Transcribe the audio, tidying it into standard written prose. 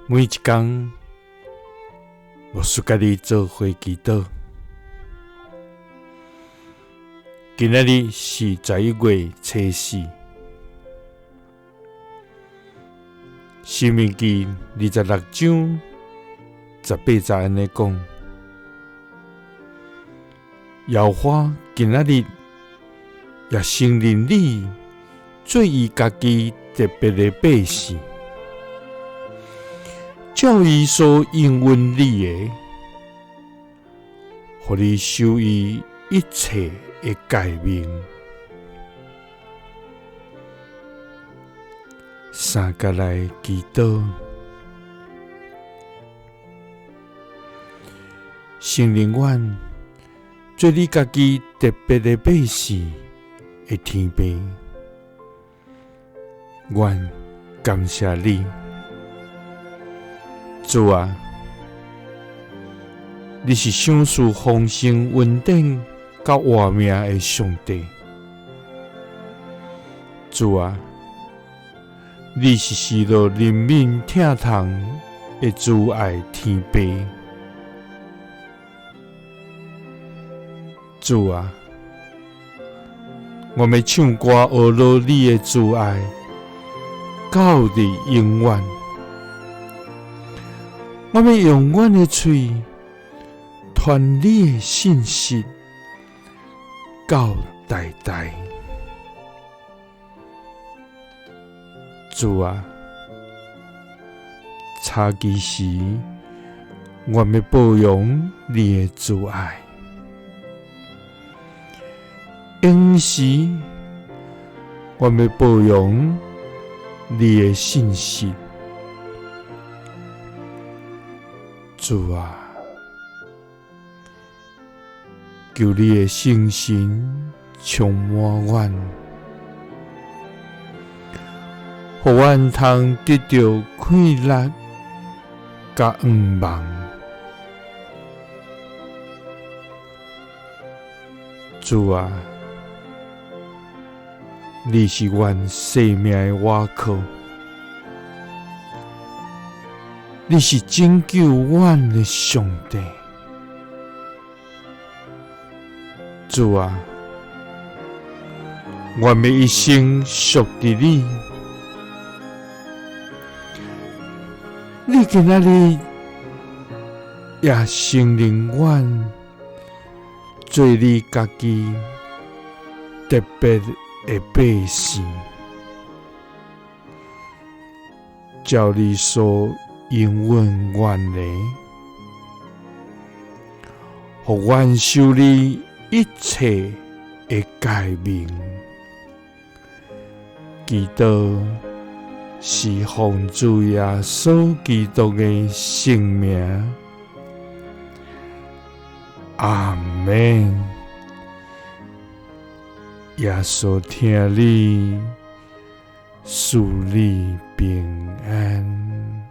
每一工，牧師佮你做伙祈禱。今仔日是11月初四，申命記26章18節按呢講：耶和華今仔日也承認你做伊家己特別的百姓。照伊所應允你的，予你守伊一切的誡命。三佮來祈禱，承認阮做你家己特別的百姓的天父，阮感謝你。主啊，你是賞賜豐盛恩典佮活命的上帝。主啊，你是施落憐憫疼痛的慈愛天父。主啊，我欲唱歌呵咾你的慈愛，到佇永遠。我欲用阮的喙傳你的信實到代代。主啊，早起時，我欲報揚你的慈愛；閒時，我欲報揚你的信實。主啊，求你的聖神充滿阮，予阮通得著快樂佮向望。主啊，你是阮生命的倚靠，你是拯救阮的上帝。主啊，阮欲一生屬佇你。你今仔日也承認阮做你家己特別的百姓，照你所應允阮的，予阮守你一切的誡命。祈禱是奉主耶穌基督的聖名。阿們。耶穌疼你，賜你平安。